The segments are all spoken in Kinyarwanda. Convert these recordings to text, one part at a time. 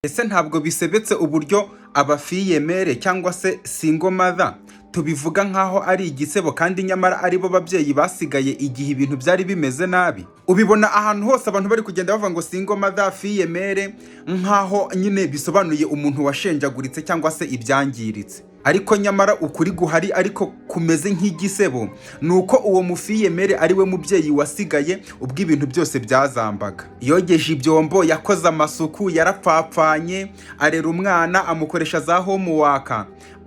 Ese ntabwo bisebetse uburyo aba fille-mère cyangwa se single mother tubivuga nk'aho ari igisebo, kandi nyamara ari bo babyeyi basigaye igihe ibintu byari bimeze nabi? Ubibona ahantu hose, abantu bari kugenda bavuga ngo single mother, fille-mère, nk'aho nyine bisobanuye umuntu washenjaguritse cyangwa se ibyangiritse. Ariko nyamara ukuri guhari, ariko kumeze nk'igisebo, ni uko uwo mu fille-mère ari we mubyeyi wasigaye ubwo ibintu byose byazambaga. Yogeje ibyombo, yakoze amasuku, yarapfapfanye, arera umwana, amukoresha za homework,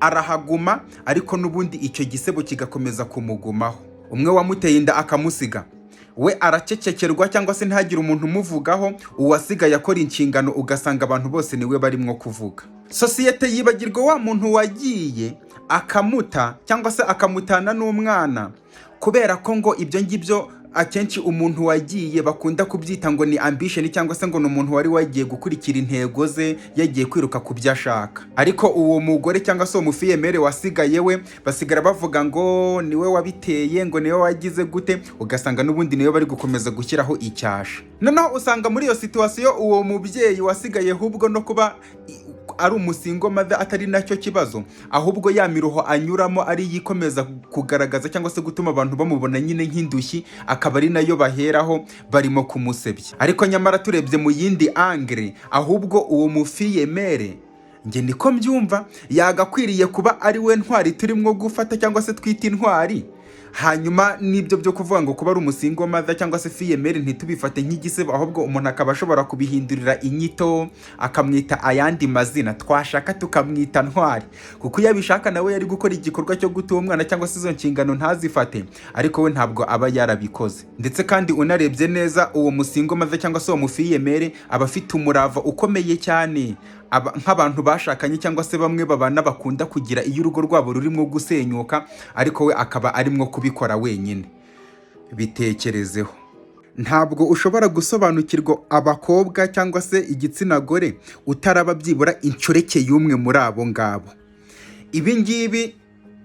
arahaguma, ariko n'ubundi icyo gisebo kigakomeza kumugumaho. Umwe wamuteye inda akamusiga, we aracecekerwa cyangwa se ntagire umuntu umuvugaho. Uwasigaye akora inshingano, ugasanga abantu bose niwe barimo kuvuga. Sosiyete yibagirwa wa muntu wagiye akamuta cyangwa se akamutana n'umwana, kubera ko ngo ibyo ngibyo akenshi umuntu wagiye bakunda kubyita ngo ni ambition, cyangwa se ngo ni umuntu wari wagiye gukurikira intego ze, yagiye kwiruka ku byo ashaka. Ariko uwo mugore cyangwa se uwo mu fille-mère wasigaye, we basigara bavuga ngo niwe wabiteye, ngo niwe wagize gute, ugasanga n'ubundi niwe bari gukomeza gushyiraho icyasha. Noneho usanga muri iyo situation uwo mubyeyi wasigaye, ahubwo no kuba ari umu single mother atari nacyo kibazo, ahubwo ya miruho anyuramo ari yikomeza kugaragaza cyangwa se gutuma abantu bamubona nyine nk'indushyi, akaba ari nayo baheraho barimo kumusebya. Ariko nyamara turebye mu yindi angle, ahubwo uwo mu fille-mère, njye niko mbyumva, yagakwiriye kuba ari we ntwari turimo gufata cyangwa se twita intwari. Hanyuma n'ibyo byo kuvuga ngo kuba ari umu single mother cyangwa se fille-mère ntitubifate nk'igisebo, ahubwo umuntu akaba ashobora kubihindurira inyito, akamwita ayandi mazina, twashaka tukamwita ntwari, kuko iyo abishaka nawe yari gukora igikorwa cyo guta uwo mwana cyangwa se izo nshingano ntazifate, ariko we ntabwo aba yarabikoze. Ndetse kandi unarebye neza, uwo mu single mother cyangwa se uwo mu fille-mère aba afite umurava ukomeye cyane. Nk'abantu bashakanye cyangwa se bamwe babana bakunda kugira iyo urugo rwabo rurimo gusenyuka, ariko we akaba arimo kubikora wenyine. Bitekerezeho. Ntabwo ushobora gusobanukirwa abakobwa cyangwa se igitsina gore utaraba byibura inshoreke y'umwe muri abo ngabo. Ibi ngibi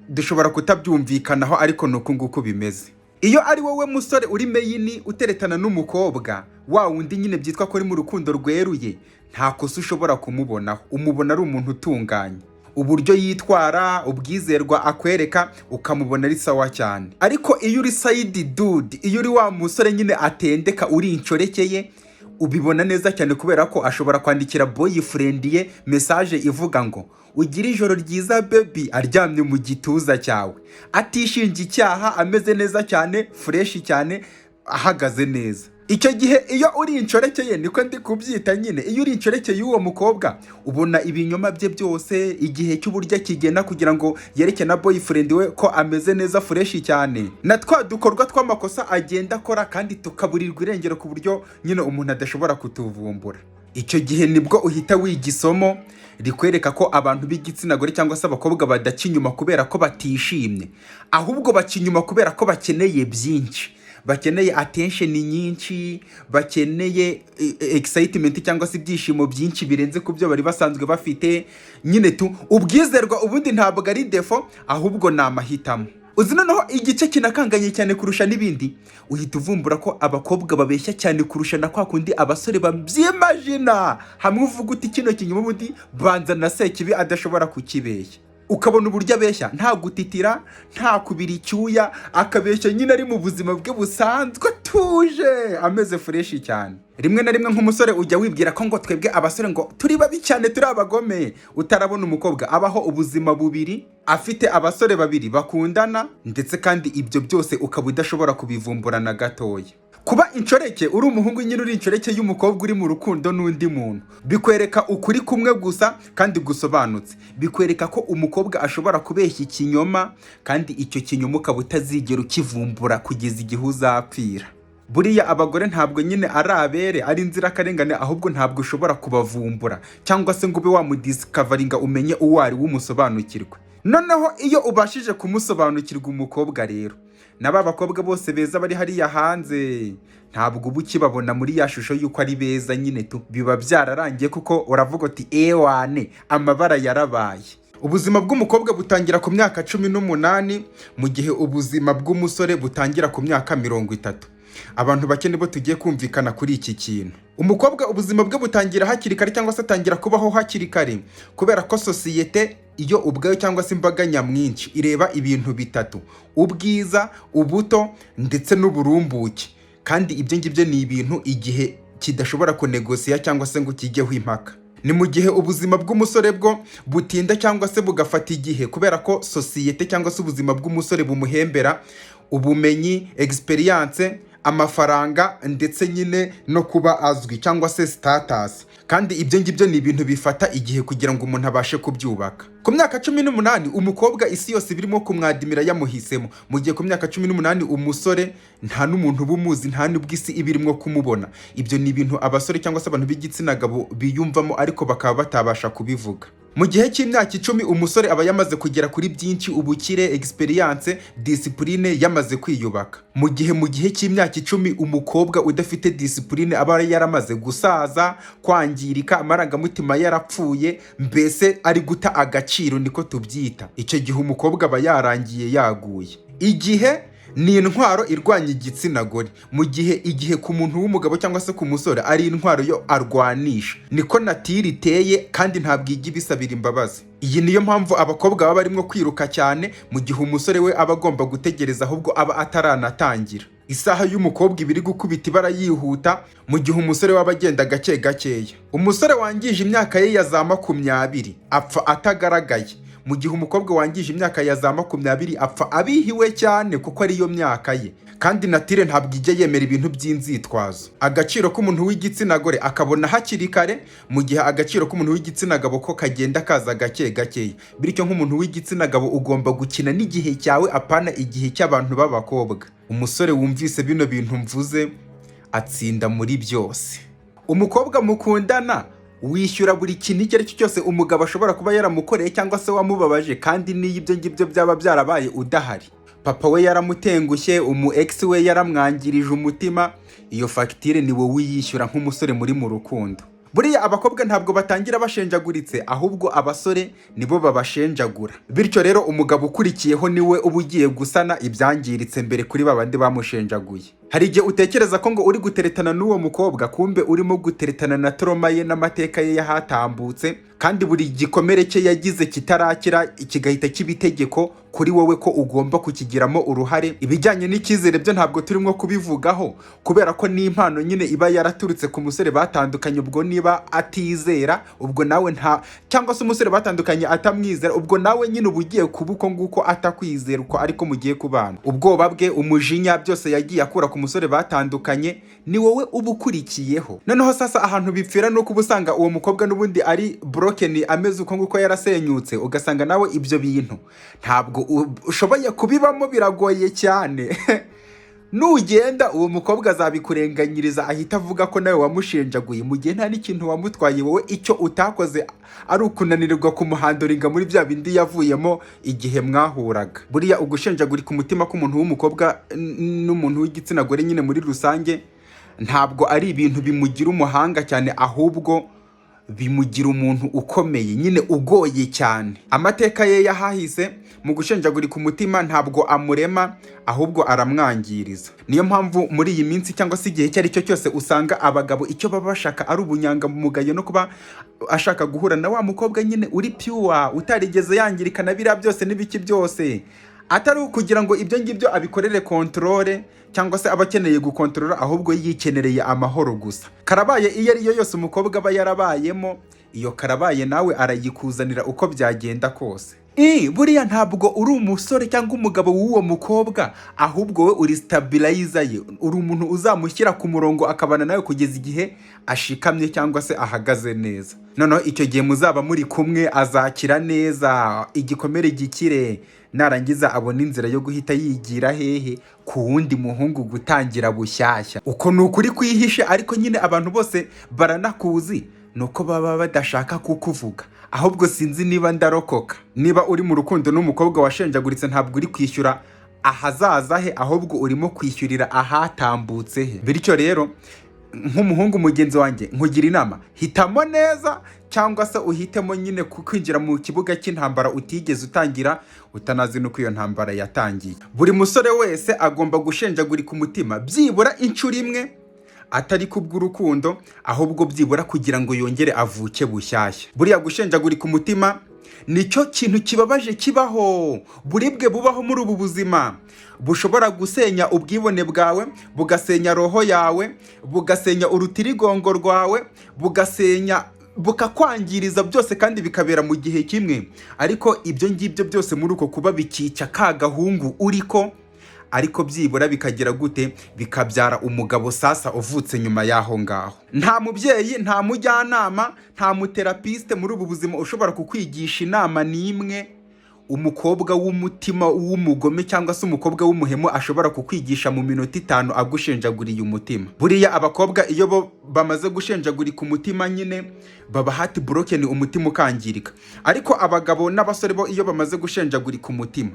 dushobora kutabyumvikanaho, ariko ni uku nguku bimeze. Iyo ari wowe musore uri main uteretana n'umukobwa wa wundi nyine byitwa ko uri mu rukundo rweruye, nta kosa ushobora kumubonaho. Umubona ari umuntu utunganye, uburyo yitwara, ubwizerwa akwereka, ukamubona ari sawa cyane. Ariko iyo uri side dude, iyo uri wa musore nyine atendeka, uri inshoreke ye, ubibona neza cyane, kubera ko ashobora kwandikira boyfriend ye message ivuga ngo "Ugire ijoro ryiza baby", aryamye mu gituza cyawe, atishinja icyaha, ameze neza cyane, fresh cyane, ahagaze neza. Icyo gihe iyo uri inshoreke ye, niko ndi kubyita nyine, iyo uri inshoreke y'uwo mukobwa, ubona ibinyoma bye byose, igihe cy'uburyo akigena kugira ngo yereke na boyfriend we ko ameze neza, fresh cyane, na twa dukorwa tw'amakosa agenda akora kandi tukaburirwa irengero ku buryo nyine umuntu adashobora kutuvumbura. Icyo gihe nibwo uhita wiga isomo rikwereka ko abantu b'igitsina gore cyangwa se abakobwa badaca inyuma kubera ko batishimye, ahubwo baca inyuma kubera ko bakeneye byinshi, bakeneye attention nyinshi, bakeneye excitement cyangwa se ibyishimo byinshi birenze ku byo bari basanzwe bafite nyine tu. Ubwizerwa ubundi ntabwo ari défaut, ahubwo ni amahitamo. Uzi noneho igice kinakanganye cyane kurusha n'ibindi? Uhita uvumbura ko abakobwa babeshya cyane kurusha na kwa kundi abasore babyimajina. Hamwe uvuga uti kino kinyoma ubundi banza na Sekibi adashobora kukibeshya, ukabona uburyo abeshya nta gutitira, nta kubira icyuya, akabeshya nyine ari mu buzima bwe busanzwe, atuje, ameze fresh cyane. Rimwe na rimwe nk'umusore ujya wibwira ko ngo twebwe abasore ngo turi babi cyane, turi abagome, utarabona umukobwa abaho ubuzima bubiri, afite abasore babiri bakundana, ndetse kandi ibyo byose ukaba udashobora kubivumbura na gatoya. Kuba inshoreke, uri umuhungu nyine uri inshoreke y'umukobwa uri mu rukundo n'undi muntu, bikwereka ukuri kumwe gusa kandi gusobanutse. Bikwereka ko umukobwa ashobora kubeshya ikinyoma, kandi icyo kinyoma ukaba utazigera ukivumbura kugeza igihe uzapfira. Buriya abagore ntabwo nyine ari abere, ari inzirakarengane, ahubwo ntabwo ushobora kubavumbura cyangwa se ngo ube wamudiscoveringa, umenye uwo ari we, umusobanukirwe. Noneho iyo ubashije kumusobanukirwa umukobwa rero, na ba bakobwa bose beza bari hariya hanze, ntabwo uba ukibabona muri ya shusho y'uko ari beza nyine tu. Biba byararangiye, kuko uravuga uti "Ewane, amabara yarabaye." Ubuzima bw'umukobwa butangira ku myaka 18, mu gihe ubuzima bw'umusore butangira ku myaka 30. Abantu bake nibo tugiye kumvikana kuri iki kintu. Umukobwa ubuzima bwe butangira hakiri kare, cyangwa se atangira kubaho hakiri kare, kubera ko sosiyete iyo ubwayo cyangwa se imbaga nyamwinshi ireba ibintu bitatu: ubwiza, ubuto ndetse n'uburumbuke. Kandi ibyo ngibyo ni ibintu igihe kidashobora kunegosiya cyangwa se ngo kijyeho impaka. Ni mu gihe ubuzima bw'umusore bwo butinda cyangwa se bugafata igihe, kubera ko sosiyete cyangwa se ubuzima bw'umusore bumuhembera ubumenyi, experience, amafaranga ndetse nyine no kuba azwi cyangwa se status. Kandi ibyo ngibyo ni ibintu bifata igihe kugira ngo umuntu abashe kubyubaka. Ku myaka 18 umukobwa isi yose birimo kumwadimira yamuhisemo, mu gihe ku myaka 18 umusore nta n'umuntu uba umuzi, nta n'ubwo isi iba irimo kumubona. Ibyo ni ibintu abasore cyangwa se abantu b'igitsina gabo biyumvamo, ariko bakaba batabasha kubivuga. Mu gihe cy'imyaka 10 umusore aba yamaze kugera kuri byinshi: ubukire, experience, discipline, yamaze kwiyubaka, mu gihe cy'imyaka 10 umukobwa udafite discipline aba yaramaze gusaza, kwangirika, amarangamutima yarapfuye, mbese ari guta agaciro, niko tubyita. Icyo gihe umukobwa aba yarangiye, yaguye. Igihe ni intwaro irwanya igitsina gore, mu gihe igihe ku muntu w'umugabo cyangwa se ku musore ari intwaro yo arwanisha. Niko nature iteye, kandi ntabwo ijya ibisabira imbabazi. Iyi niyo mpamvu abakobwa baba barimo kwiruka cyane, mu gihe umusore we aba agomba gutegereza, ahubwo aba ataranatangira. Isaha y'umukobwa iba iri gukubita ibara yihuta, mu gihe umusore we aba agenda gake gakeya. Umusore wangije imyaka ye ya za 20 apfa atagaragaye, mu gihe umukobwa wangije imyaka ya za 20 apfa abihiwe cyane, kuko ariyo myaka ye. Kandi nature ntabwo ijya yemera ibintu by'inzitwazo. Agaciro k'umuntu w'igitsina gore akabona hakiri kare, mu gihe agaciro k'umuntu w'igitsina gabo ko kagenda kaza gake gakeya. Bityo nk'umuntu w'igitsina gabo ugomba gukina n'igihe cyawe, apana igihe cy'abantu b'abakobwa. Umusore wumvise bino bintu mvuze atsinda muri byose. Umukobwa mukundana wishyura buri kintu icyo ari cyo cyose umugabo ashobora kuba yaramukoreye cyangwa se wamubabaje, kandi n'iyo ibyo ngibyo byaba byarabaye udahari. Papa we yaramutengushye, umu ex we yaramwangirije umutima, iyo fagitire ni wowe uyishyura nk'umusore muri mu rukundo. Buriya abakobwa ntabwo batangira bashenjaguritse, ahubwo abasore nibo babashenjagura. Bityo rero umugabo ukurikiyeho niwe uba ugiye gusana ibyangiritse mbere kuri ba bandi bamushenjaguye. Hari igihe utekereza ko ngo uri guteretana n'uwo mukobwa, kumbe urimo guteretana na trauma ye n'amateka ye yahatambutse, kandi buri gikomere cye yagize kitarakira kigahita kiba itegeko kuri wowe ko ugomba kukigiramo uruhare. Ibijyanye n'icyizere byo ntabwo turimo kubivugaho, kubera ko n'impano nyine iba yaraturutse ku musore batandukanye. Ubwo niba atizera, ubwo nawe nta, cyangwa se umusore batandukanye atamwizera, ubwo nawe nyine uba ugiye kuba uko nguko atakwizera uko ariko mugiye kubana. Ubwoba bwe, umujinya, byose yagiye akura ku musore batandukanye ni wowe uba ukurikiyeho. Noneho sasa ahantu bipfira ni uko uba usanga uwo mukobwa n'ubundi ari broken, ameze uko nguko, yarasenyutse, ugasanga nawe ibyo bintu ntabwo ushoboye kubibamo, biragoye cyane. Nugenda uwo mukobwa azabikurenganyiriza, ahita avuga ko nawe wamushenjaguye, mu gihe nta n'ikintu wamutwaye. Wowe icyo utakoze ari ukunanirwa kumuhandlinga muri bya bindi yavuyemo igihe mwahuraga. Buriya ugushenjagurika umutima k'umuntu w'umukobwa n'umuntu w'igitsina gore nyine muri rusange ntabwo ari ibintu bimugira umuhanga cyane, ahubwo bimugira umuntu ukomeye nyine, ugoye cyane. Amateka ye y'ahahise mu gushenjagurika umutima ntabwo amurema, ahubwo aramwangiriza. Niyo mpamvu muri iyi minsi cyangwa se igihe icyo ari cyo cyose usanga abagabo icyo baba bashaka ari ubunyangamugayo, no kuba ashaka guhura na wa mukobwa nyine uri pure, utarigeze yangirika na biriya byose n'ibiki byose, atari ukugira ngo ibyo ngibyo abikorere control cyangwa se aba akeneye gukontorora, ahubwo yikenereye amahoro gusa. Karabaye iyo ari yo yose umukobwa aba yarabayemo, iyo karabaye nawe arayikuzanira uko byagenda kose. Buriya ntabwo uri umusore cyangwa umugabo w'uwo mukobwa, ahubwo we uri stabilizer ye, uri umuntu uzamushyira ku murongo akabana nawe kugeza igihe ashikamye cyangwa se ahagaze neza. Noneho icyo gihe muzaba muri kumwe azakira neza, igikomere gikire, narangiza abona inzira yo guhita yigira hehe? Ku wundi muhungu, gutangira bushyashya. Uko ni ukuri kwihishe, ariko nyine abantu bose baranakuzi, ni uko baba badashaka kukuvuga. Ahubwo sinzi niba ndarokoka. Niba uri mu rukundo n'umukobwa washenjaguritse, ntabwo uri kwishyura ahazaza he, ahubwo urimo kwishyurira ahatambutse he. Bityo rero Nk'umuhungu mugenzi wanjye, nkugira inama: hitamo neza, cyangwa se uhitemo nyine kwinjira mu kibuga cy'intambara utigeze utangira, utanazi n'uko iyo ntambara yatangiye. Buri musore wese agomba gushenjagurika umutima byibura inshuro imwe, atari kubw'urukundo, ahubwo byibura kugira ngo yongere avuke bushyashya. Buriya gushenjagurika umutima nicyo kintu kibabaje kibaho. Buribwe bubaho muri ubu buzima bushobora gusenya ubwibone bwawe, bugasenya roho yawe, bugasenya urutirigongo rwawe, bugasenya, bukakwangiriza byose, kandi bikabera mu gihe kimwe. Ariko ibyo ngibyo byose muri uko kuba bikica ka gahungu uriko, ariko byibura bikagira gute? Bikabyara umugabo sasa uvutse nyuma y'aho ngaho. Nta mubyeyi, nta mujyanama, nta mutherapiste muri ubu buzima ushobora kukwigisha inama n'imwe umukobwa w'umutima w'umugome cyangwa se umukobwa w'umuhemu ashobora kukwigisha mu minota 5 agushenjaguriye umutima. Buriya abakobwa iyo bo bamaze gushenjagurika umutima nyine baba heart broken, umutima ukangirika. Ariko abagabo n'abasore bo, iyo bamaze gushenjagurika umutima,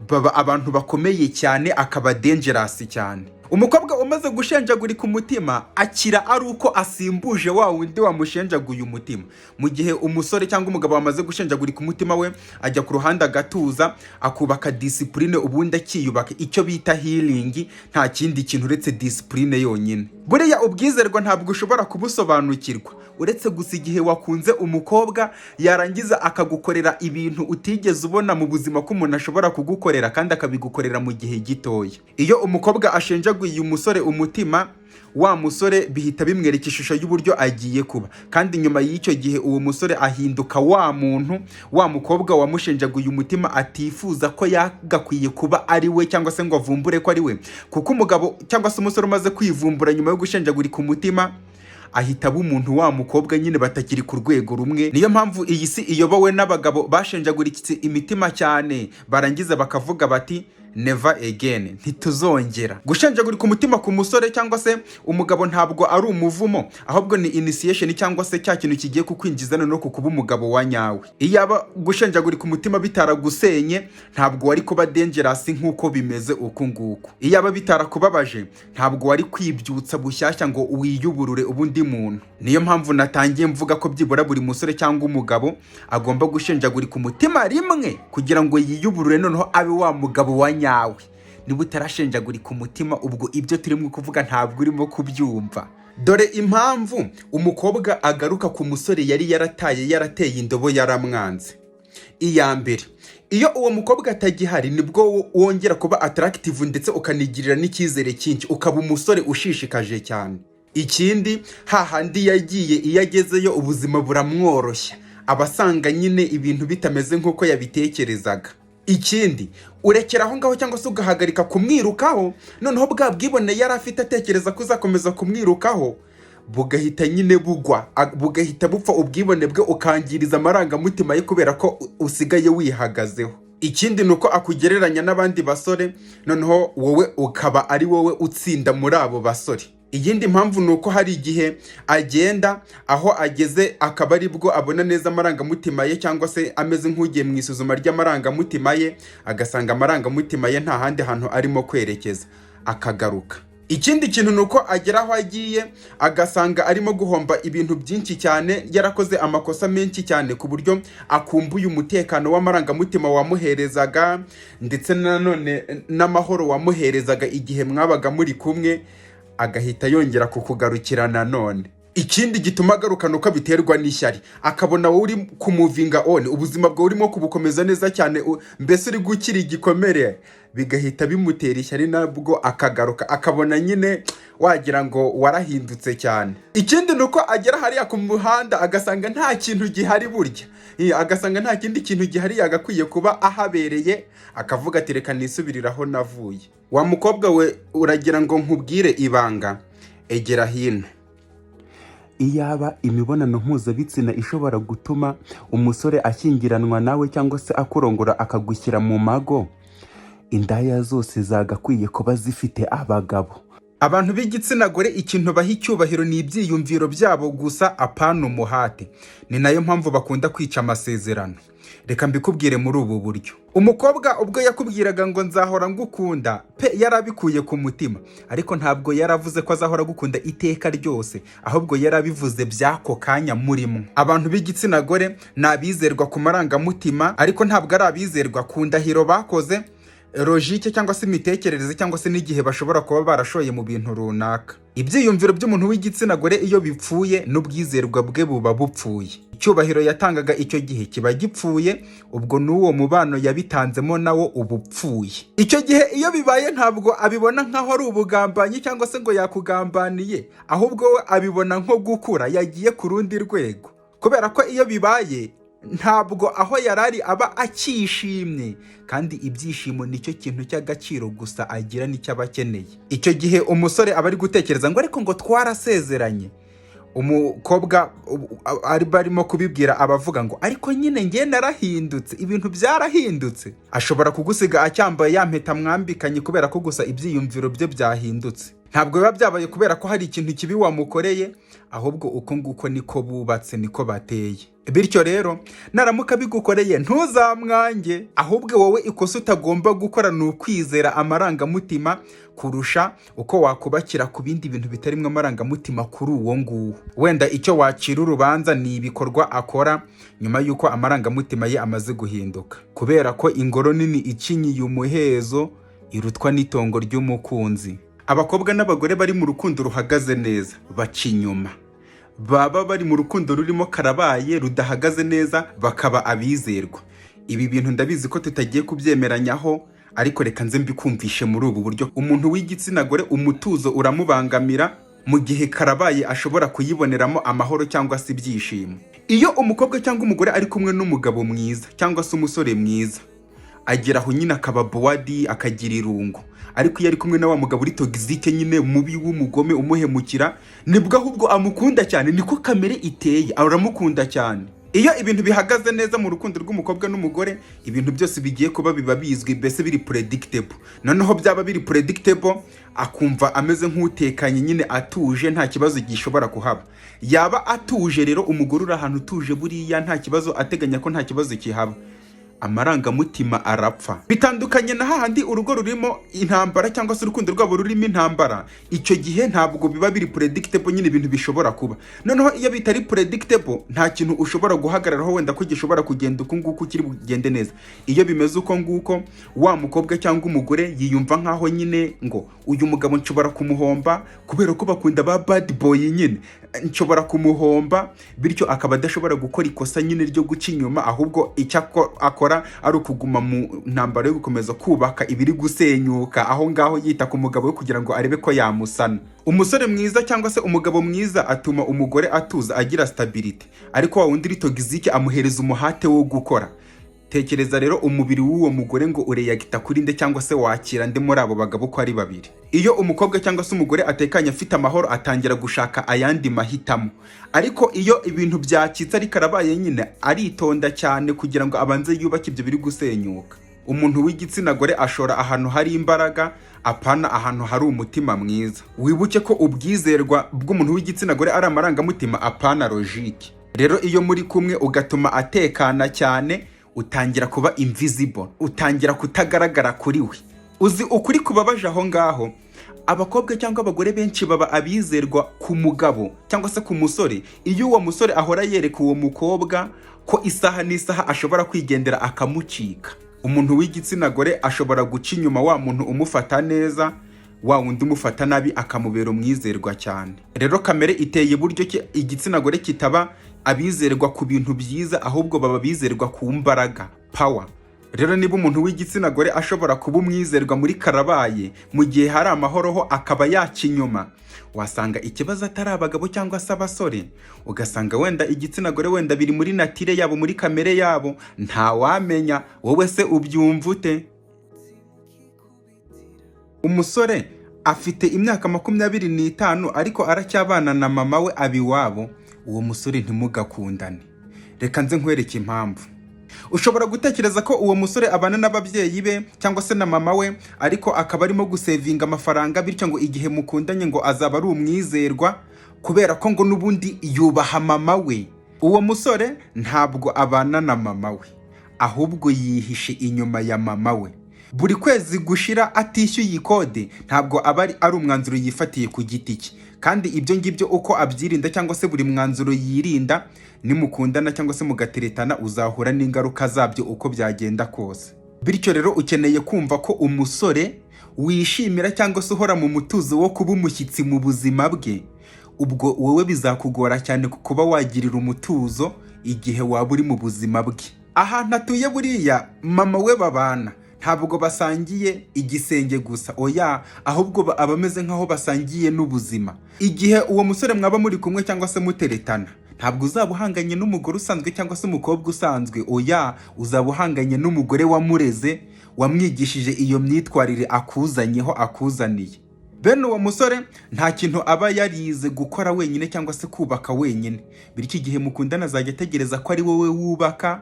baba abantu bakomeye cyane, akaba dangerous cyane. Umukobwa umaze gushenjagurika umutima akira ari uko asimbuje wa wundi wamushenjaguye umutima, mu gihe umusore cyangwa umugabo wamaze gushenjagurika umutima we ajya ku ruhande, agatuza, akubaka discipline, ubundi akiyubaka, icyo bita healing. Nta kindi kintu uretse discipline yonyine. Buriya ubwizerwa ntabwo ushobora kubusobanukirwa uretse gusa igihe wakunze umukobwa, yarangiza akagukorera ibintu utigeze ubona mu buzima ko umuntu ashobora kugukorera, kandi akabigukorera mu gihe gitoya. Iyo umukobwa ashenjaguye umusore umutima, wa musore bihita bimwereka ishusho y'uburyo agiye kuba, kandi nyuma y'icyo gihe uwo musore ahinduka wa muntu wa mukobwa wamushenjaguye umutima atifuza ko yagakwiye kuba ari we, cyangwa se ngo avumbure ko ari we. Kuko umugabo cyangwa se umusore umaze kwivumbura nyuma yo gushenjagurika umutima ahita aba umuntu wa mukobwa nyine batakiri ku rwego rumwe. Niyo mpamvu iyi si iyobowe n'abagabo bashenjaguritse imitima cyane, barangiza bakavuga bati: "Never again, ntituzongera." Gushenjagurika umutima ku musore cyangwa se umugabo ntabwo ari umuvumo, ahubwo ni initiation, cyangwa se cya kintu kigiye kukwinjiza noneho ku kuba umugabo wa nyawe. Iyaba gushenjagurika umutima bitaragusenye, ntabwo wari kuba dangerous nk'uko bimeze uku nguku. Iyaba bitarakubabaje, ntabwo wari kwibyutsa bushyashya ngo wiyuburure ubundi muntu. Niyo mpamvu natangiye mvuga ko byibura buri musore cyangwa umugabo agomba gushenjagurika umutima rimwe kugira ngo yiyuburure, noneho abe wa mugabo wa nyawe. Niba utarashenjagurika umutima, ubwo ibyo turimo kuvuga ntabwo urimo kubyumva. Dore impamvu umukobwa agaruka ku musore yari yarataye, yarateye indobo, yaramwanze. Iya mbere, iyo uwo mukobwa atagihari, nibwo wongera kuba attractive, ndetse ukanigirira n'icyizere cyinshi, ukaba umusore ushishikaje cyane. Ikindi, hahandi yagiye, iyo agezeyo ubuzima buramworoshya, aba asanga nyine ibintu bitameze nk'uko yabitekerezaga. Ikindi, urekera aho ngaho cyangwa se ugahagarika kumwirukaho, noneho bwa bwibone yari afite atekereza ko uzakomeza kumwirukaho bugahita nyine bugwa, bugahita bupfa, ubwibone bwe ukangiriza amarangamutima ye kubera ko usigaye wihagazeho. Ikindi ni uko akugereranya n'abandi basore, noneho wowe ukaba ari wowe utsinda muri abo basore. Iyindi mpamvu ni uko hari igihe agenda, aho ageze akaba ari bwo abona neza amarangamutima ye, cyangwa se ameze nk'ugiye mu isuzuma ry'amarangamutima ye, agasanga amarangamutima ye nta handi hantu arimo kwerekeza, akagaruka. Ikindi kintu ni uko agera aho agiye agasanga arimo guhomba ibintu byinshi cyane, yarakoze amakosa menshi cyane, ku buryo akumbuye umutekano w'amarangamutima wamuherezaga, ndetse nanone n'amahoro wamuherezaga igihe mwabaga muri kumwe, agahita yongera kukugarukira nanone. Ikindi gituma agaruka ni uko abiterwa n'ishyari, akabona wowe uri kumovinga on, ubuzima bwawe urimo kubukomeza neza cyane, mbese uri gukira igikomere, bigahita bimutera ishyari, nabwo akagaruka, akabona nyine wagira ngo warahindutse cyane. Ikindi ni uko agera hariya ku muhanda agasanga nta kintu gihari burya, agasanga nta kindi kintu gihari yagakwiye kuba ahabereye, akavuga ati: "Reka nisubirire aho navuye." Wa mukobwa we, uragira ngo nkubwire ibanga? Egera hino. Iyaba imibonano mpuzabitsina ishobora gutuma umusore ashyingiranwa nawe cyangwa se akurongora akagushyira mu mago, indaya zose zagakwiye kuba zifite abagabo. Abantu b'igitsina gore ikintu baha icyubahiro ni ibyiyumviro byabo gusa, apana umuhate. Ni nayo mpamvu bakunda kwica amasezerano. Reka mbikubwire muri ubu buryo: umukobwa ubwo yakubwiraga ngo "Nzahora ngukunda" pe, yarabikuye ku mutima, ariko ntabwo yaravuze ko azahora agukunda iteka ryose, ahubwo yarabivuze by'ako kanya murimo. Abantu b'igitsina gore ni abizerwa ku marangamutima, ariko ntabwo ari abizerwa ku ndahiro bakoze, logique cyangwa se imitekerereze cyangwa se n'igihe bashobora kuba barashoye mu bintu runaka. Ibyiyumviro by'umuntu w'igitsina gore iyo bipfuye, n'ubwizerwa bwe buba bupfuye. Icyubahiro yatangaga icyo gihe kiba gipfuye, ubwo n'uwo mubano yabitanzemo nawo uba upfuye. Icyo gihe iyo bibaye, ntabwo abibona nk'aho ari ubugambanyi cyangwa se ngo yakugambaniye, ahubwo we abibona nko gukura, yagiye ku rundi rwego, kubera ko iyo bibaye ntabwo aho yari ari aba akishimye, kandi ibyishimo nicyo kintu cy'agaciro gusa agira, nicyo aba akeneye. Icyo gihe umusore aba ari gutekereza ngo "Ariko ngo twarasezeranye." Umukobwa ari barimo kubibwira abavuga ngo "Ariko nyine njye narahindutse, ibintu byarahindutse." Ashobora kugusiga acyambaye ya mpeta mwambikanye, kubera ko gusa ibyiyumviro bye byahindutse. Ntabwo biba byabaye kubera ko hari ikintu kibi wamukoreye, ahubwo uko nguko niko bubatse, niko bateye. Bityo rero naramuka bigukoreye ntuzamwange, ahubwo wowe ikosa utagomba gukora ni ukwizera amarangamutima kurusha uko wakubakira ku bindi bintu bitarimo amarangamutima kuri uwo nguwo. Wenda icyo wacira urubanza ni ibikorwa akora nyuma y'uko amarangamutima ye amaze guhinduka, kubera ko ingoro nini ikinyiye umuhezo irutwa n'itongo ry'umukunzi. Abakobwa n'abagore bari mu rukundo ruhagaze neza baca inyuma, baba bari mu rukundo rurimo karabaye rudahagaze neza bakaba abizerwa. Ibi bintu ndabizi ko tutagiye kubyemeranyaho, ariko reka nze mbikumvishe muri ubu buryo: umuntu w'igitsina gore umutuzo uramubangamira, mu gihe karabaye ashobora kuyiboneramo amahoro cyangwa se ibyishimo. Iyo umukobwa cyangwa umugore ari kumwe n'umugabo mwiza cyangwa se umusore mwiza, agera aho nyine akaba bored, akagira irungu. Ariko iyo ari kumwe na wa mugabo uri toxic nyine, mubi, w'umugome, umuhemukira, nibwo ahubwo amukunda cyane. Niko kamere iteye, aramukunda cyane. Iyo ibintu bihagaze neza mu rukundo rw'umukobwa n'umugore, ibintu byose bigiye kuba biba bizwi, mbese biri predictable. Noneho byaba biri predictable, akumva ameze nk'utekanye nyine, atuje, nta kibazo gishobora kuhaba. Yaba atuje rero, umugore uri ahantu utuje buriya nta kibazo, ateganya ko nta kibazo kihaba, amarangamutima arapfa. Bitandukanye na hahandi urugo rurimo intambara cyangwa se urukundo rwabo rurimo intambara. Icyo gihe ntabwo biba biri predictable nyine, ibintu bishobora kuba. Noneho iyo bitari predictable, nta kintu ushobora guhagararaho wenda ko gishobora kugenda uku nguku kiri bugende neza. Iyo bimeze uko nguko, wa mukobwa cyangwa umugore yiyumva nkaho nyine ngo "Uyu mugabo nshobora kumuhomba," kubera ko bakunda ba bad boy nyine, "nshobora kumuhomba." Bityo akaba adashobora gukora ikosa nyine ryo guca inyuma, ahubwo icyo akora ari ukuguma mu ntambaro yo gukomeza kubaka ibiri gusenyuka aho ngaho, yita ku mugabo we kugira ngo arebe ko yamusana. Umusore mwiza cyangwa se umugabo mwiza atuma umugore atuza, agira stability, ariko wa wundi uri toxic amuhereza umuhate wo gukora. Tekereza rero umubiri w'uwo mugore ngo ureyagita kuri nde, cyangwa se wakira nde muri abo bagabo uko ari babiri? Iyo umukobwa cyangwa se umugore atekanye, afite amahoro, atangira gushaka ayandi mahitamo. Ariko iyo ibintu byacitse ariko arabaye nyine, aritonda cyane kugira ngo abanze yubake ibyo biri gusenyuka. Umuntu w'igitsina gore ashora ahantu hari imbaraga, apana ahantu hari umutima mwiza. Wibuke ko ubwizerwa bw'umuntu w'igitsina gore ari amarangamutima, apana logique. Rero iyo muri kumwe ugatuma atekana cyane, utangira kuba invisible, utangira kutagaragara kuri we. Uzi ukuri kubabaje aho ngaho? Abakobwa cyangwa abagore benshi baba abizerwa ku mugabo cyangwa se ku musore iyo uwo musore ahora yereka uwo mukobwa ko isaha n'isaha ashobora kwigendera akamucika. Umuntu w'igitsina gore ashobora guca inyuma wa muntu umufata neza, wa wundi umufata nabi akamubera umwizerwa cyane. Rero kamere iteye buryo ki igitsina gore kitaba abizerwa ku bintu byiza, ahubwo baba bizerwa ku mbaraga, power. Rero niba umuntu w'igitsina gore ashobora kuba umwizerwa muri karabaye, mu gihe hari amahoro ho akaba yaca inyuma, wasanga ikibazo atari abagabo cyangwa se abasore, ugasanga wenda igitsina gore wenda biri muri nature yabo, muri kamere yabo, ntawamenya. Wowe se ubyumva ute? Umusore afite imyaka 25 ariko aracyabana na mama we, aba iwabo. Uwo musore ntimugakundane. Reka nze nkwereke impamvu. Ushobora gutekereza ko uwo musore abana n'ababyeyi be cyangwa se na mama we, ariko akaba arimo gusevinga amafaranga, bityo ngo igihe mukundanye ngo azaba ari umwizerwa kubera ko ngo n'ubundi yubaha mama we. Uwo musore ntabwo abana na mama we, ahubwo yihishe inyuma ya mama we. Buri kwezi gushira atishyuye ikode ntabwo aba ari umwanzuro yifatiye ku giti cye. Kandi ibyo ngibyo uko abyirinda cyangwa se buri mwanzuro yirinda, nimukundana cyangwa se mugateretana, uzahura n'ingaruka zabyo uko byagenda kose. Bityo rero ukeneye kumva ko umusore wishimira cyangwa se uhora mu mutuzo wo kuba umushyitsi mu buzima bwe, ubwo wowe bizakugora cyane kuba wagirira umutuzo igihe waba uri mu buzima bwe. Ahantu atuye, buriya mama we babana, ntabwo basangiye igisenge gusa, oya, ahubwo aba ameze nk'aho basangiye n'ubuzima. Igihe uwo musore mwaba muri kumwe cyangwa se muteretana, ntabwo uzaba uhanganye n'umugore usanzwe cyangwa se umukobwa usanzwe, oya, uzaba uhanganye n'umugore wamureze, wamwigishije iyo myitwarire akuzanyeho, akuzaniye. Bene uwo musore nta kintu aba yarize gukora wenyine cyangwa se kubaka wenyine. Bityo igihe mukundana azajya ategereza ko ari wowe wubaka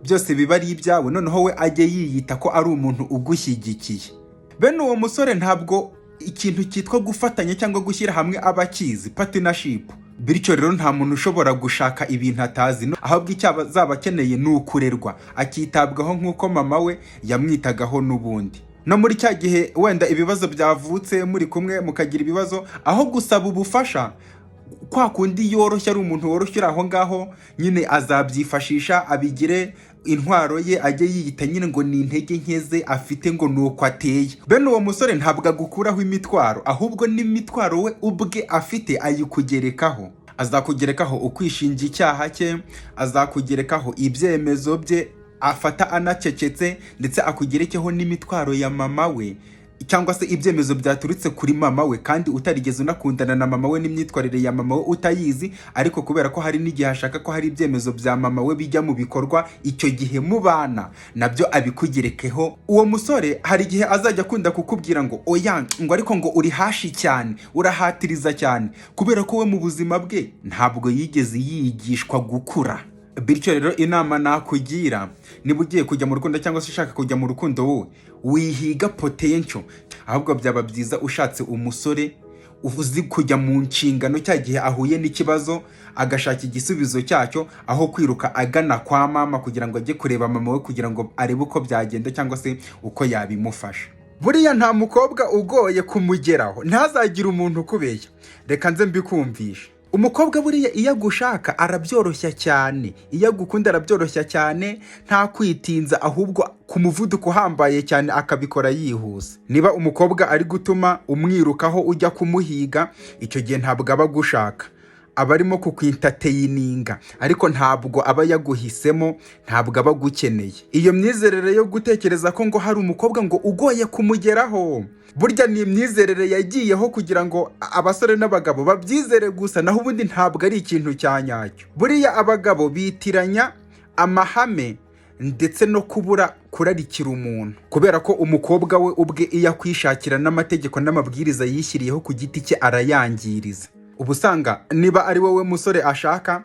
byose, biba ari ibyawe, noneho we ajye yiyita ko ari umuntu ugushyigikiye. Bene uwo musore ntabwo ikintu cyitwa gufatanya cyangwa gushyira hamwe aba akizi, partnership. Bityo rero nta muntu ushobora gushaka ibintu atazi, ahubwo icyo azaba akeneye ni ukurerwa, akitabwaho nk'uko mama we yamwitagaho n'ubundi. No muri cya gihe wenda ibibazo byavutse, muri kumwe mukagira ibibazo, aho gusaba ubufasha kwa kundi yoroshye, ari umuntu woroshye uri aho ngaho nyine, azabyifashisha abigire intwaro ye, ajye yiyita nyine ngo ni intege nke ze afite, ngo ni uko ateye. Bene uwo musore ntabwo agukuraho imitwaro, ahubwo n'imitwaro we ubwe afite ayikugerekaho. Azakugerekaho ukwishinja icyaha cye, azakugerekaho ibyemezo bye afata anacecetse, ndetse akugerekeho n'imitwaro ya mama we cyangwa se ibyemezo byaturutse kuri mama we, kandi utarigeze unakundana na mama we, n'imyitwarire ya mama we utayizi. Ariko kubera ko hari n'igihe ashaka ko hari ibyemezo bya mama we bijya mu bikorwa icyo gihe mubana, nabyo abikugerekeho. Uwo musore hari igihe azajya akunda kukubwira ngo oya, ngo ariko ngo uri harsh cyane, urahatiriza cyane, kubera ko we mu buzima bwe ntabwo yigeze yigishwa gukura. Bityo rero inama nakugira, niba ugiye kujya mu rukundo cyangwa se ushaka kujya mu rukundo, wowe wihiga potential, ahubwo byaba byiza ushatse umusore uzi kujya mu nshingano cya gihe ahuye n'ikibazo agashaka igisubizo cyacyo, aho kwiruka agana kwa mama kugira ngo ajye kureba mama we, kugira ngo arebe uko byagenda cyangwa se uko yabimufasha. Buriya nta mukobwa ugoye kumugeraho, ntazagire umuntu ukubeshya. Reka nze mbikumvishe. Umukobwa buriya iyo agushaka arabyoroshya cyane, iyo agukunda arabyoroshya cyane, nta kwitinza, ahubwo ku muvuduko uhambaye cyane akabikora yihuse. Niba umukobwa ari gutuma umwirukaho ujya kumuhiga, icyo gihe ntabwo aba agushaka, aba arimo kukwentertaininga, ariko ntabwo aba yaguhisemo, ntabwo aba agukeneye. Iyo myizerere yo gutekereza ko ngo hari umukobwa ngo ugoye kumugeraho, burya ni imyizerere yagiyeho kugira ngo abasore n'abagabo babyizere gusa, naho ubundi ntabwo ari ikintu cya nyacyo. Buriya abagabo bitiranya amahame ndetse no kubura kurarikira umuntu, kubera ko umukobwa we ubwe iyo akwishakira n'amategeko n'amabwiriza yishyiriyeho ku giti cye arayangiriza. Uba usanga niba ari wowe musore ashaka,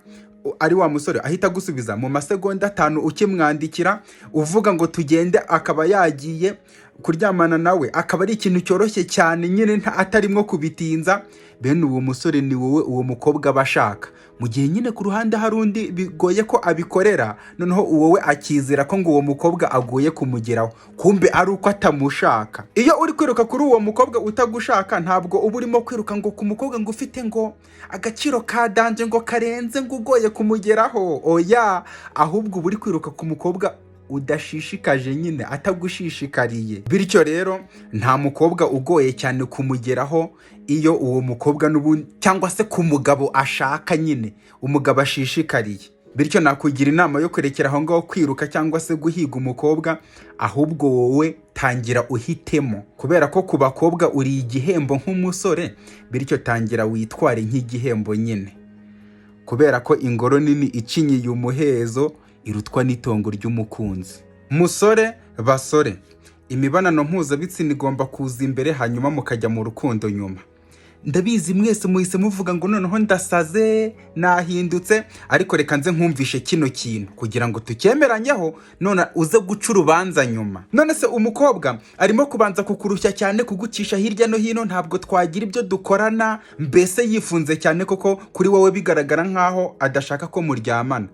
ari wa musore ahita agusubiza mu masegonda 5 ukimwandikira uvuga ngo tugende, akaba yagiye kuryamana nawe, akaba ari ikintu cyoroshye cyane nyine, atarimo kubitinza. Bene uwo musore ni wowe uwo mukobwa aba ashaka, mu gihe nyine ku ruhande hari undi bigoye ko abikorera, noneho wowe akizera ko ngo uwo mukobwa agoye kumugeraho, kumbe ari uko atamushaka. Iyo uri kwiruka kuri uwo mukobwa utagushaka, ntabwo uba urimo kwiruka ngo ku mukobwa ngo ufite ngo agaciro ka danger, ngo karenze, ngo ugoye kumugeraho, oya, ahubwo uba uri kwiruka ku mukobwa udashishikaje nyine, atagushishikariye. Bityo rero nta mukobwa ugoye cyane kumugeraho iyo uwo mukobwa n'ubundi cyangwa se ku mugabo ashaka nyine, umugabo ashishikariye. Bityo nakugira inama yo kwerekera aho ngaho kwiruka cyangwa se guhiga umukobwa, ahubwo wowe tangira uhitemo, kubera ko ku bakobwa uri igihembo nk'umusore. Bityo tangira witware nk'igihembo nyine, kubera ko ingoro nini icinyiye umuhezo irutwa n'itongo ry'umukunzi. Musore, basore, imibonano mpuzabitsina igomba kuza imbere, hanyuma mukajya mu rukundo nyuma. Ndabizi mwese muhise muvuga ngo noneho ndasaze, nahindutse, ariko reka nze nkumvishe kino kintu kugira ngo tucyemeranyeho, none uze guca urubanza nyuma. None se umukobwa arimo kubanza kukurushya cyane, kugucisha hirya no hino, ntabwo twagira ibyo dukorana, mbese yifunze cyane koko kuri wowe bigaragara nkaho adashaka ko muryamana,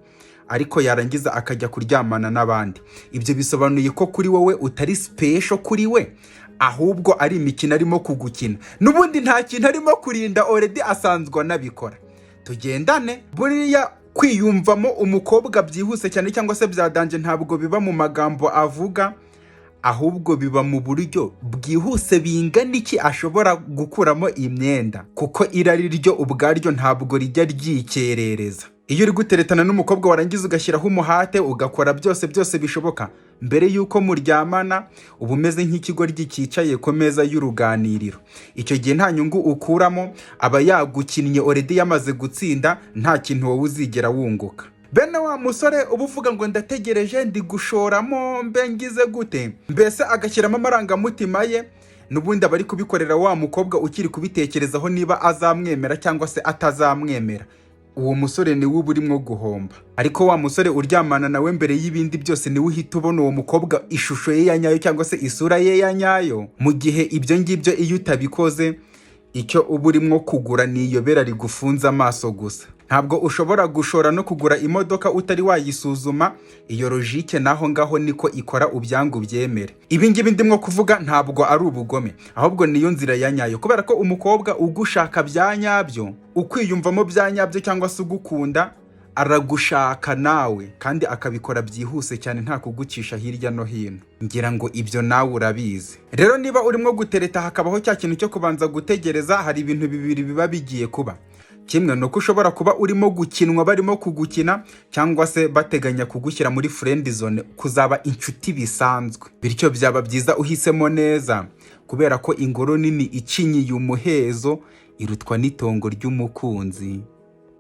ariko yarangiza akajya kuryamana n'abandi. Ibyo bisobanuye ko kuri wowe utari special kuri we, ahubwo ari imikino arimo kugukina. N'ubundi nta kintu arimo kurinda, already asanzwe anabikora. Tugendane, buriya kwiyumvamo umukobwa byihuse cyane cyangwa se bya danger ntabwo biba mu magambo avuga, ahubwo biba mu buryo bwihuse bingana iki ashobora gukuramo imyenda, kuko irari ryo ubwaryo ntabwo rijya ryikerereza. Iyo uri guteretana n'umukobwa, warangiza ugashyiraho umuhate, ugakora byose byose bishoboka mbere y'uko muryamana, uba umeze nk'ikigoryi cyicaye ku meza y'uruganiriro. Icyo gihe nta nyungu ukuramo, aba yagukinnye already, yamaze gutsinda, nta kintu wowe uzigera wunguka. Bene wa musore uba uvuga ngo ndategereje, ndi gushoramo, mbe ngize gute, mbese agashyiramo amarangamutima ye, n'ubundi aba ari kubikorera wa mukobwa ukiri kubitekerezaho niba azamwemera cyangwa se atazamwemera. Uwo musore niwe uba urimo guhomba. Ariko wa musore uryamana nawe mbere y'ibindi byose, niwe uhita ubona uwo mukobwa ishusho ye ya nyayo cyangwa se isura ye ya nyayo. Mu gihe ibyo ngibyo iyo utabikoze, icyo uba urimo kugura ni iyobera rigufunze amaso gusa. Ntabwo ushobora gushora no kugura imodoka utari wayisuzuma. Iyo logique naho ngaho niko ikora, ubyangu ubyemere. Ibi ngibi ndimo kuvuga ntabwo ari ubugome, ahubwo niyo nzira ya nyayo, kubera ko umukobwa ugushaka bya nyabyo, ukwiyumvamo bya nyabyo cyangwa se ugukunda, aragushaka nawe kandi akabikora byihuse cyane, nta kugucisha hirya no hino. Ngira ngo ibyo nawe urabizi. Rero niba urimo gutereta hakabaho cya kintu cyo kubanza gutegereza, hari ibintu bibiri biba bigiye kuba. Kimwe ni uko ushobora kuba urimo gukinwa, barimo kugukina, cyangwa se bateganya kugushyira muri friend zone, kuzaba inshuti bisanzwe. Bityo byaba byiza uhisemo neza, kubera ko ingoro nini icinyiye umuhezo irutwa n'itongo ry'umukunzi.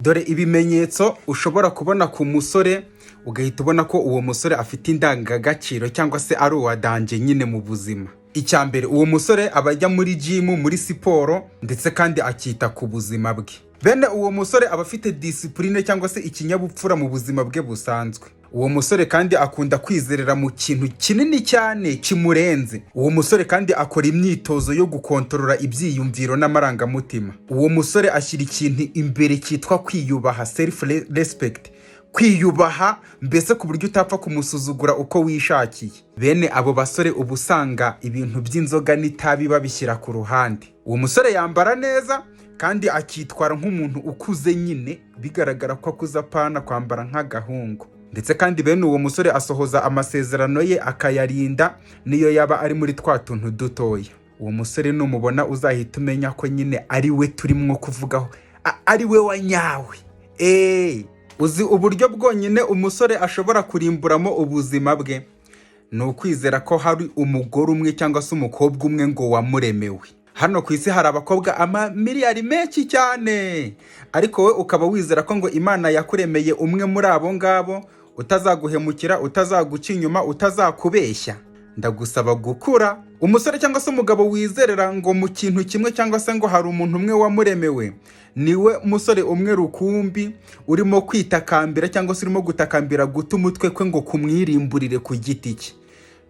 Dore ibimenyetso ushobora kubona ku musore ugahita ubona ko uwo musore afite indangagaciro cyangwa se ari uwa danger nyine mu buzima. Icya mbere, uwo musore aba ajya muri gym, muri siporo, ndetse kandi akita ku buzima bwe. Bene uwo musore aba afite discipline cyangwa se ikinyabupfura mu buzima bwe busanzwe. Uwo musore kandi akunda kwizerera mu kintu kinini cyane kimurenze. Uwo musore kandi akora imyitozo yo gukontorora ibyiyumviro n'amarangamutima. Uwo musore ashyira ikintu imbere cyitwa kwiyubaha, self respect, kwiyubaha mbese ku buryo utapfa kumusuzugura uko wishakiye. Bene abo basore uba usanga ibintu by'inzoga n'itabi babishyira ku ruhande. Uwo musore yambara neza kandi akitwara nk'umuntu ukuze nyine, bigaragara ko akuze, apana kwambara nk'agahungu. Ndetse kandi bene uwo musore asohoza amasezerano ye akayarinda, niyo yaba ari muri twa tuntu dutoya. Uwo musore numubona uzahita umenya ko nyine ari we turimo kuvugaho, ari we wa nyawe. Eee, uzi uburyo bwonyine umusore ashobora kurimburamo ubuzima bwe? Ni ukwizera ko hari umugore umwe cyangwa se umukobwa umwe ngo wamuremewe. Hano ku isi hari abakobwa amamiliyari menshi cyane, ariko wowe ukaba wizera ko ngo Imana yakuremeye umwe muri abo ngabo utazaguhemukira, utazaguca inyuma, utazakubeshya. Ndagusaba gukura. Umusore cyangwa se umugabo wizerera ngo mu kintu kimwe cyangwa se ngo hari umuntu umwe wamuremewe, niwe musore umwe rukumbi urimo kwitakambira cyangwa se urimo gutakambira guta umutwe kwe ngo kumwirimburire ku giti cye.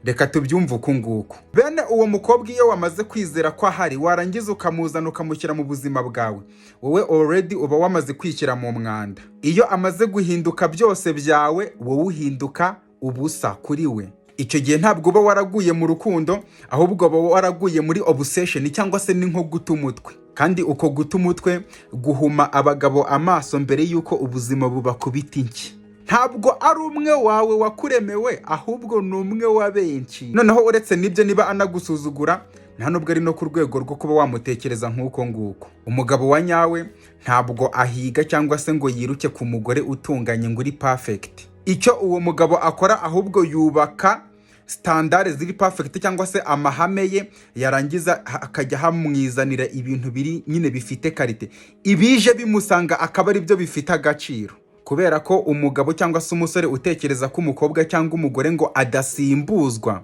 Reka tubyumve uku nguku: bene uwo mukobwa, iyo wamaze kwizera ko ahari, warangiza ukamuzana ukamushyira mu buzima bwawe, wowe already uba wamaze kwishyira mu mwanda. Iyo amaze guhinduka byose byawe, wowe uhinduka ubusa kuri we. Icyo gihe ntabwo uba waraguye mu rukundo, ahubwo uba waraguye muri obsession cyangwa se ni nko guta umutwe. Kandi uko guta umutwe guhuma abagabo amaso mbere y'uko ubuzima bubakubita inshyi. Ntabwo ari umwe wawe wakuremewe, ahubwo ni umwe wa benshi. Noneho uretse n'ibyo, niba anagusuzugura, nta nubwo ari no ku rwego rwo kuba wamutekereza nk'uko nguko. Umugabo wa nyawe ntabwo ahiga cyangwa se ngo yiruke ku mugore utunganye ngo uri perfect. Icyo uwo mugabo akora, ahubwo yubaka standard ziri perfect cyangwa se amahame ye, yarangiza akajya hamwizanira ibintu biri nyine bifite qualité, ibije bimusanga akaba ari byo bifite agaciro. Kubera ko umugabo cyangwa se umusore utekereza ko umukobwa cyangwa umugore ngo adasimbuzwa,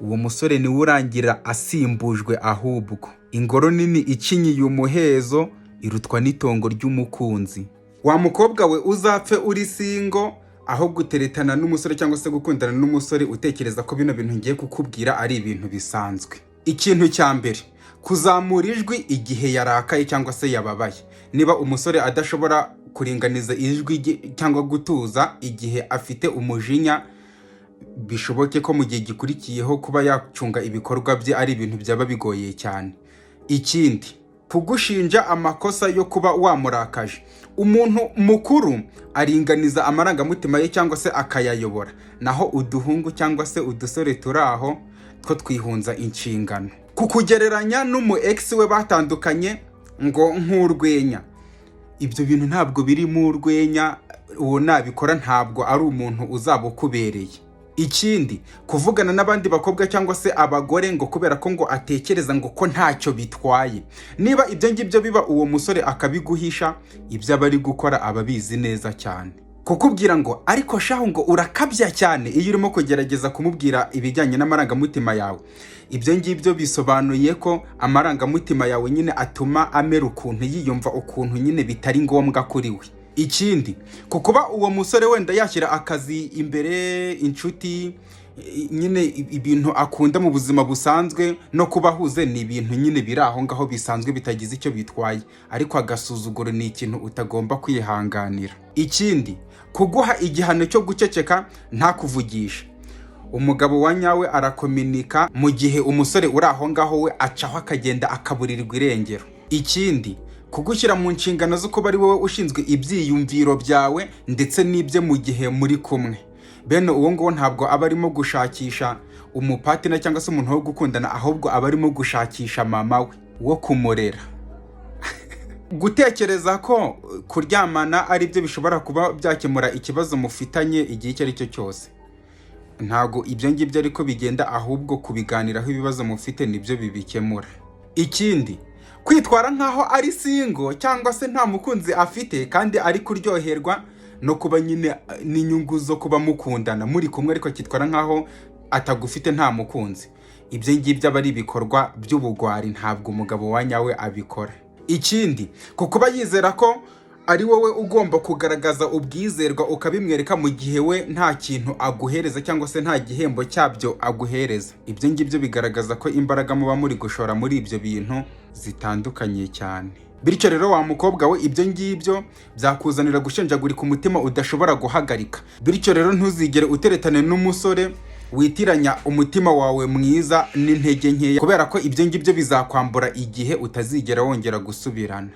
uwo musore niwe urangira asimbujwe ahubwo. Ingoro nini ikinyiye umuhezo irutwa n'itongo ry'umukunzi. Wa mukobwa we, uzapfe uri single aho guteretana n'umusore cyangwa se gukundana n'umusore utekereza ko bino bintu ngiye kukubwira ari ibintu bisanzwe. Ikintu cya mbere, kuzamura ijwi igihe yarakaye cyangwa se yababaye. Niba umusore adashobora kuringaniza ijwi rye cyangwa gutuza igihe afite umujinya, bishoboke ko mu gihe gikurikiyeho kuba yacunga ibikorwa bye ari ibintu byaba bigoye cyane. Ikindi, kugushinja amakosa yo kuba wamurakaje. Umuntu mukuru aringaniza amarangamutima ye cyangwa se akayayobora, naho uduhungu cyangwa se udusore turi aho two twihunza inshingano. Kukugereranya n'umu ex we batandukanye ngo nk'urwenya, ibyo bintu ntabwo birimo urwenya. Uwo nabikora ntabwo ari umuntu uzaba ukubereye. Ikindi, kuvugana n'abandi bakobwa cyangwa se abagore ngo kubera ko ngo atekereza ngo ko ntacyo bitwaye. Niba ibyo ngibyo biba, uwo musore akabiguhisha, ibyo aba ari gukora aba abizi neza cyane. Kukubwira ngo "Ariko shahu", ngo "urakabya cyane" iyo urimo kugerageza kumubwira ibijyanye n'amarangamutima yawe, ibyo ngibyo bisobanuye ko amarangamutima yawe nyine atuma amera ukuntu, yiyumva ukuntu nyine bitari ngombwa kuri we. Ikindi, ku kuba uwo musore wenda yashyira akazi imbere, inshuti, nyine ibintu akunda mu buzima busanzwe no kuba ahuze, ni ibintu nyine biri aho ngaho bisanzwe bitagize icyo bitwaye, ariko agasuzuguro ni ikintu utagomba kwihanganira. Ikindi, kuguha igihano cyo guceceka ntakuvugishe. Umugabo wa nyawe arakominika, mu gihe umusore uri aho ngaho we acaho akagenda akaburirwa irengero. Ikindi, kugushyira mu nshingano zo kuba ari wowe ushinzwe ibyiyumviro byawe ndetse n'ibye mu gihe muri kumwe. Bene uwo nguwo ntabwo aba arimo gushakisha umupartner cyangwa se umuntu wo gukundana, ahubwo aba arimo gushakisha mama we wo kumurera. Gutekereza ko kuryamana ari byo bishobora kuba byakemura ikibazo mufitanye igihe icyo ari cyo cyose, ntabwo ibyo ngibyo ariko bigenda, ahubwo kubiganiraho ibibazo mufite nibyo bibikemura. Ikindi, kwitwara nk'aho ari single cyangwa se nta mukunzi afite kandi ari kuryoherwa no kuba nyine n'inyungu zo kuba mukundana muri kumwe, ariko akitwara nk'aho atagufite, nta mukunzi, ibyo ngibyo aba ari ibikorwa by'ubugwari, ntabwo umugabo wa nyawe abikora. Ikindi, ku kuba yizera ko ari wowe ugomba kugaragaza ubwizerwa ukabimwereka mu gihe we nta kintu aguhereza cyangwa se nta gihembo cyabyo aguhereza, ibyo ngibyo bigaragaza ko imbaraga muba muri gushora muri ibyo bintu zitandukanye cyane. Bityo rero, wa mukobwa we, ibyo ngibyo byakuzanira gushenjagurika umutima udashobora guhagarika. Bityo rero, ntuzigere uteretane n'umusore witiranya umutima wawe mwiza n'intege nkeya, kubera ko ibyo ngibyo bizakwambura igihe utazigera wongera gusubirana.